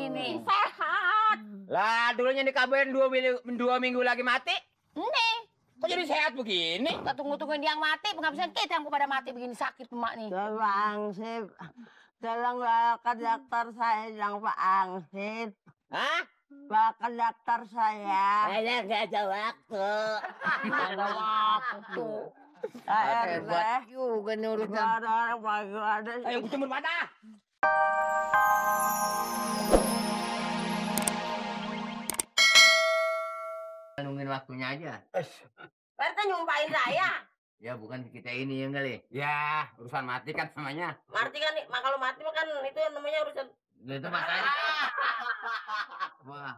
begini? Sehat. Lah, dulunya dikabarin 2 minggu lagi mati. Nih, Kok jadi sehat begini? kita tunggu-tungguin yang mati, penghabisan kita yang pada mati begini sakit emak nih. Pak Angsip, tolong bawa ke dokter saya dong Pak Angsip. Hah? Bawa ke dokter saya. Saya nggak ada waktu. Ada waktu. Hebat juga nih urusan. Ada orang ada. Ayo jemur mata. Nungguin waktunya aja. Pak RT nyumpahin saya. Ya bukan kita ini yang kali. Ya, urusan mati kan namanya. Mati kan, kalau mati kan itu yang namanya urusan. Itu makanya. Wah.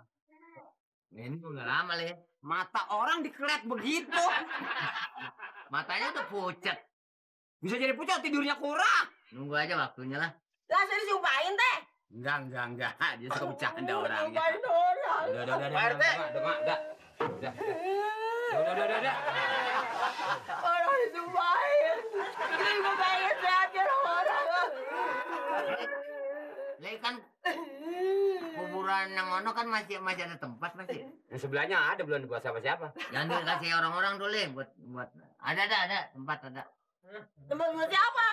Ini udah lama leh. Mata orang dikelet begitu. Matanya udah pucat. Bisa jadi pucat, tidurnya kurang. Nunggu aja waktunya lah. Lah saya disumpahin teh. Enggak. Dia suka bercanda orangnya. Nyumpahin orang. Udah. Pak RT. Udah. Orang disumpahin. Kita juga pengen sehatnya orang. Leh kan kuburan yang ono kan masih ada tempat masih. Yang sebelahnya ada belum buat siapa-siapa. Yang dikasih orang-orang dulu buat ada tempat ada. Tempat buat siapa?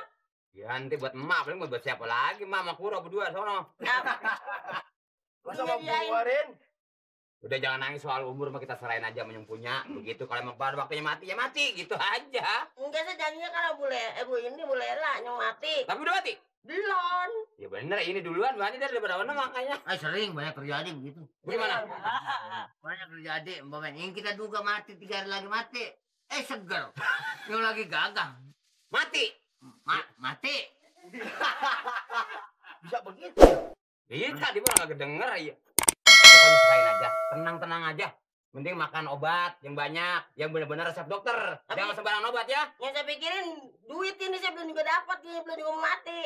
Ya nanti buat emak, paling buat siapa lagi? Emak sama Kuro berdua sono. Masa mau keluarin? Udah jangan nangis soal umur, mah kita serahin aja menyempunya. Begitu kalau emang pada waktunya mati ya mati, gitu aja. Enggak saya janjinya kalau Bu Lela yang mati. Tapi udah mati. Belum. Ya bener, ini duluan mati daripada mana makanya. Sering banyak terjadi begitu. Gimana? Banyak terjadi, umpamanya yang kita duga mati 3 hari lagi mati. Seger. Yang lagi gagah. Mati. Mati. Bisa begitu. Iya tadi mah nggak kedenger ya. Pokoknya serahin aja, tenang aja. Mending makan obat yang banyak, yang benar-benar resep dokter. Jangan sembarang obat ya. Yang saya pikirin duit ini saya belum juga dapat, dia belum juga mati.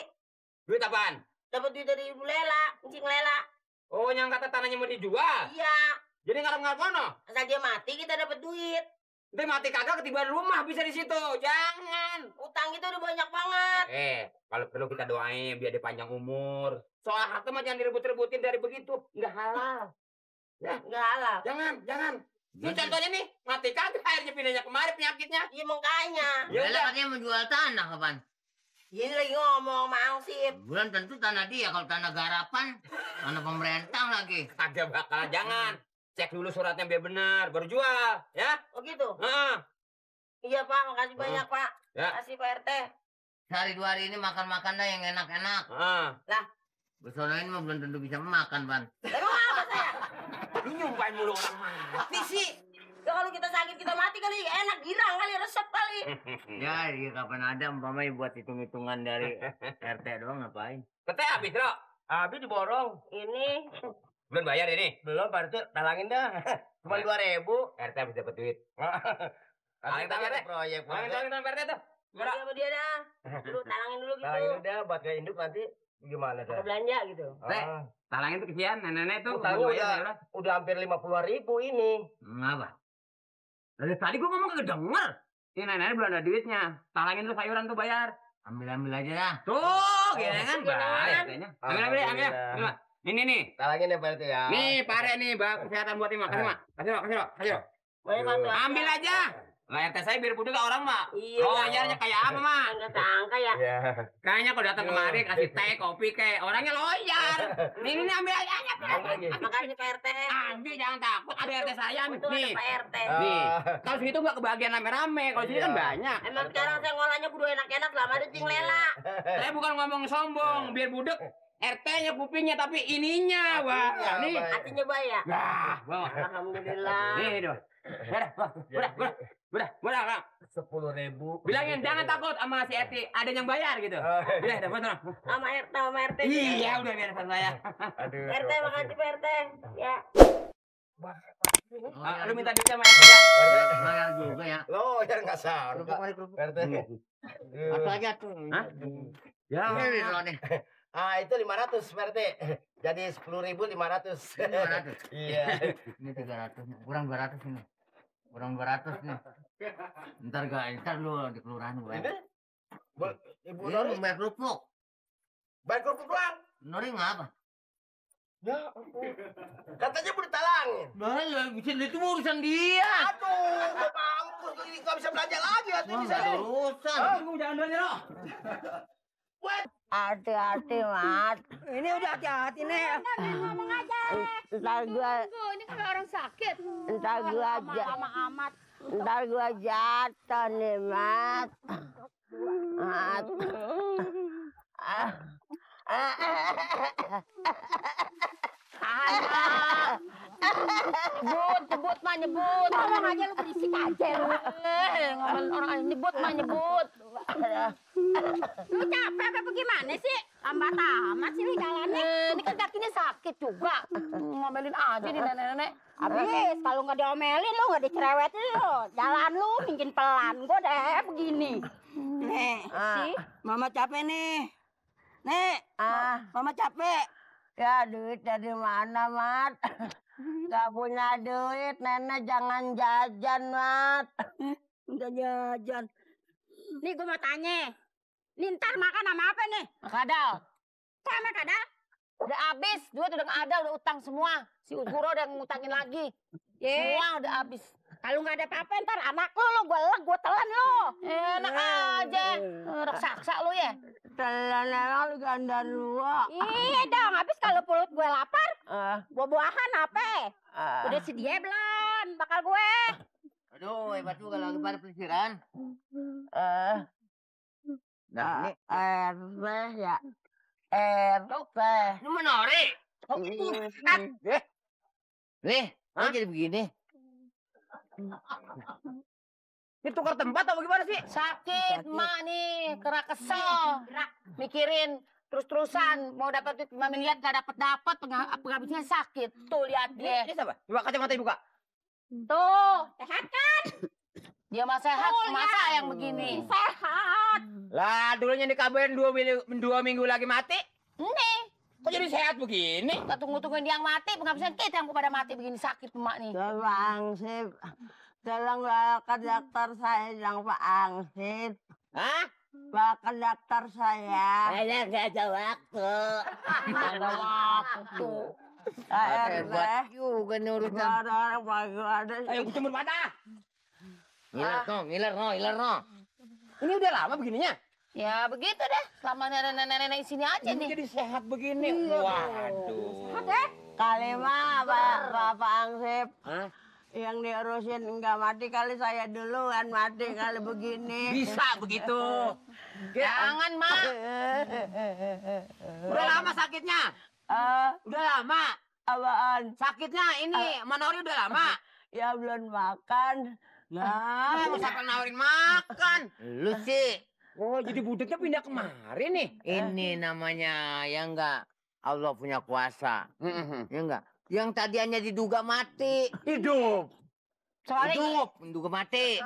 Duit apaan? Dapat duit dari Ibu Lela, Encing Lela. Oh, yang kata tanahnya mau dijual. Iya. Jadi ngarep-ngarep kono. Asal dia mati kita dapat duit. Nanti mati kagak ketiban rumah bisa di situ. Jangan. Utang kita udah banyak banget. Kalau perlu kita doain biar dia panjang umur. Soal harta mah jangan direbut-rebutin dari begitu. Nggak halal. Ya, Enggak halal. jangan. Ini contohnya nih, mati kagak akhirnya pindahnya kemari penyakitnya. Iya makanya. Ya Bella udah. katanya mau jual tanah kapan? Ini lagi ngomong sama Angsip. Bulan tentu tanah dia, kalau tanah garapan, tanah pemerintah lagi. Kagak bakal, jangan. Cek dulu suratnya biar benar, baru jual, ya? Oh gitu? Heeh. Iya Pak, makasih banyak Pak. Ya. Makasih Pak RT. Sehari 2 hari ini makan-makan dah yang enak-enak. Heeh. Besono ini mah belum tentu bisa makan, Ban. Emang apa saya? Lu nyumpahin mulu orang mati sih. Ya kalau kita sakit kita mati kali enak, girang kali, resep kali. Ya, iya kapan ada umpamanya buat hitung-hitungan dari RT doang ngapain? Keteh habis, Bro. Habis diborong. Ini Belum bayar ini. Belum Pak RT, talangin dah. Cuma 2.000. RT habis dapat duit. Talangin Talangin, ada Pak. proyek Pak RT. Tangan RT tuh. dia sama dia dah. Lu talangin dulu gitu. Talangin udah buat kayak induk nanti gimana Ada dah? belanja gitu. Talangin tuh kesian, nenek-nenek tuh. Utangnya udah hampir 50.000 ini. Ngapa? Dari tadi gua ngomong kagak denger. Ini nenek belum ada duitnya. Talangin tuh sayuran tuh bayar. Ambil aja dah. Tuh, gini kan Gini bayar kan. kayaknya. Ambil. Alhamdulillah. Ini nih. Talangin ya Pak RT ya. Nih, pare nih, Bang. Kesehatan buat Ima. Kasih, Mak. Kasih. Boleh Pak. Ambil aja. Lah RT saya biar budek orang, Mak. Iya. Loyalnya kayak apa, Mak? Enggak sangka ya. Iya. Kayaknya kalau datang kemari kasih teh, kopi kayak orangnya loyal. Nih, ambil aja. Makasih Pak RT. Ambil, jangan takut. Ada RT saya Untung ada nih. Pak RT. Nih, kalau segitu nggak kebagian rame-rame. Kalau sini kan Iya. banyak. Emang sekarang saya ngolahnya kudu enak-enak lah, ada Encing Lela. Saya bukan ngomong sombong, biar budek RT-nya kupingnya tapi ininya, Wah. Hatinya, Nih. baik. Hatinya bayar. Nah, bawa. Alhamdulillah. Nih, doh. Udah, Bang. 10.000. Bilangin jangan takut sama si Eti, ada yang bayar gitu. Udah, betul. Sama RT. Iya, udah biar saya. Aduh. RT makasih Pak RT. Ya. Lu minta duit sama Eti ya? Bayar juga ya. Lo ya nggak salah. Kerupuk aja, kerupuk. RT. Satu aja tuh. Hah? Ya. Ini loh nih. Itu 500 Pak RT. Jadi 10.500. 500. Iya. Ini 300. Kurang 200 ini. Kurang 200 nih. Ntar lu di kelurahan gue. Ini? Ibu Ini Nori bayar kerupuk. bayar kerupuk doang. Nori ngapa? Ya ampun. Katanya mau ditalangin. Malah, bisa itu urusan dia. Aduh, gua mampus. Gua ini nggak bisa belanja lagi hati ini saya. Urusan. Tunggu jangan dulu lo. Hati-hati, Mat. Ini udah hati-hati nih. Ngomong aja. Ntar gua, Ini kan orang sakit. ntar gua Amat. ntar gua jatuh nih, Mat. Mat. Nyebut mah nyebut. Ngomong aja lu berisik aja lu. Ngomong orang nyebut mah nyebut. Lu capek apa gimana sih? Lambat amat sih lu jalannya. Ini kan kakinya sakit juga. Ngomelin aja nih nenek-nenek. Habis kalau nggak diomelin lu nggak dicerewetin lu. Jalan lu mungkin pelan. Gua deh begini. Nek, Sih. Mama capek nih. Nek, Mama capek. Ya, duit dari mana, Mat? Gak punya duit, Nenek jangan jajan, Mat. Udah jajan. Nih gue mau tanya. Nih ntar makan sama apa nih? Kadal. Sama kadal? Udah habis. Duit udah nggak ada, udah utang semua. Si Guro udah ngutangin lagi. Semua udah habis. Kalau nggak ada apa-apa ntar anak lu gue telan lu. Enak aja. Raksasa lu ya. Telan emang lu ganda dua. Iya dong, habis kalau perut gue lapar, buah-buahan apa? Udah sedia belum bakal gue? Aduh, hebat juga lagi pada pelesiran. Nah, ini. Air teh ya. Air teh. Ini menori. Nih, kok jadi begini? Ini tukar tempat atau gimana sih? Sakit, mak nih, karena kesel. Mikirin terus-terusan mau dapat 5 miliar gak dapat penghabisnya sakit. Tuh lihat dia. Ini siapa? Coba kacamata dibuka. Tuh, sehat kan? Dia mah sehat, masa yang begini? Sehat. Lah, dulunya dikabarin 2 minggu lagi mati. Nih, Kok jadi sehat begini? kita tunggu-tungguin dia yang mati, penghabisan kita yang pada mati begini sakit emak nih. Pak Angsip, tolong bawa ke dokter saya dong, Pak Angsip. Hah? Bawa ke dokter saya. Saya nggak ada waktu. Ada waktu. Hebat juga nih urusan. Ada. Ayo jemur mata. Ngiler no. Ini udah lama begininya? Ya begitu deh, selama nenek-nenek di sini aja Ini nih. jadi sehat begini. Waduh. Kali mah Bapak Angsip. Hah? Yang diurusin enggak mati kali saya duluan mati kali begini. Bisa begitu. Jangan, Mak. Udah lama sakitnya? Udah lama. Apaan? Sakitnya ini, Manori udah lama. Ya belum makan. Nah, masa nawarin makan. Lu sih, Oh, jadi budetnya pindah kemari nih. ini namanya ya enggak Allah punya kuasa. Ya enggak? Yang tadinya diduga mati. Hidup. Soalnya Hidup, diduga mati.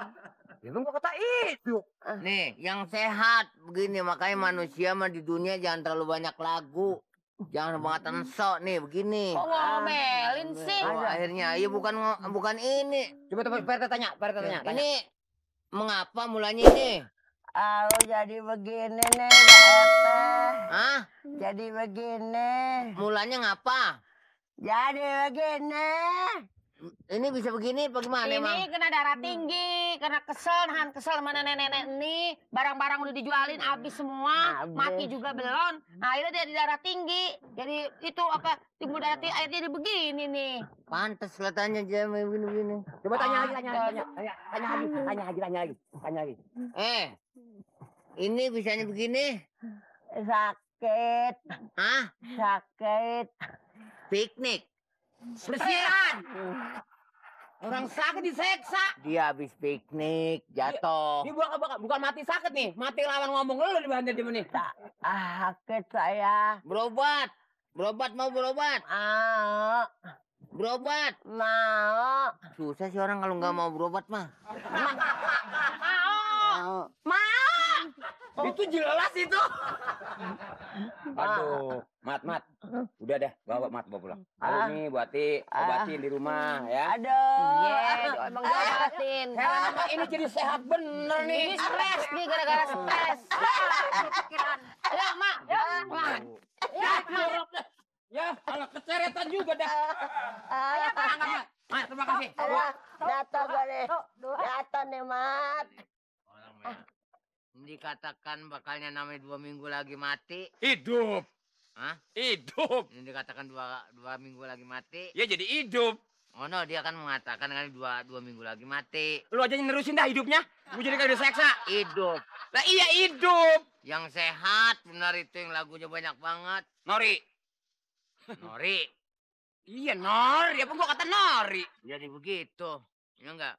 Ya kan gua kata hidup. Nih, yang sehat begini makanya manusia mah di dunia jangan terlalu banyak lagu. Jangan banget ensok nih begini. kok ngomelin sih? Oh, akhirnya iya bukan ini. Coba Pak RT tanya, Pak RT tanya. Ini mengapa mulanya ini? Aku jadi begini nih, Pak RT. Hah? Jadi begini. Mulanya ngapa? Jadi begini. Ini bisa begini bagaimana emang? Ini kena darah tinggi, karena nahan kesel sama nenek-nenek ini. Barang-barang udah dijualin habis semua, Habis. mati juga belum. Nah, akhirnya dia di darah tinggi. Jadi itu apa, timbul darah tinggi, akhirnya jadi begini nih. Pantes kelihatannya dia begini-begini. Coba tanya lagi. Ini bisanya begini? Sakit. Hah? Sakit. Piknik. Pelesiran. Orang sakit diseksa. Dia habis piknik, jatuh. Ini bukan mati sakit nih, mati lawan ngomong lu di bantai di sini. Sakit saya. Berobat. Mau berobat. Berobat. Mau. Susah sih orang kalau nggak mau berobat mah. Itu jelas itu. Aduh, Mat. Udah dah, bawa pulang. Ayo nih buati obatin di rumah ya. Aduh. Iya, emang diobatin. Heran apa ini jadi sehat bener nih. Ini stres nih, gara-gara stres. Pikiran. Ayo, Mak. Ya, Mak. Ya, kalau keceret gua dah. Angkat, Mat. Mat, terima kasih. Jatuh gue nih. Jatuh nih, Mat. Dikatakan bakalnya namanya 2 minggu lagi mati. Hidup. Hah? Hidup. Ini dikatakan dua minggu lagi mati. Ya jadi hidup. Oh no, dia kan mengatakan kan dua minggu lagi mati. Lu aja yang nerusin dah hidupnya. Gua jadi kagak seksa. Hidup. Lah iya hidup. Yang sehat benar itu yang lagunya banyak banget. Nori. Nori. Iya Nori. Apa gua kata Nori? Jadi begitu. Ya enggak?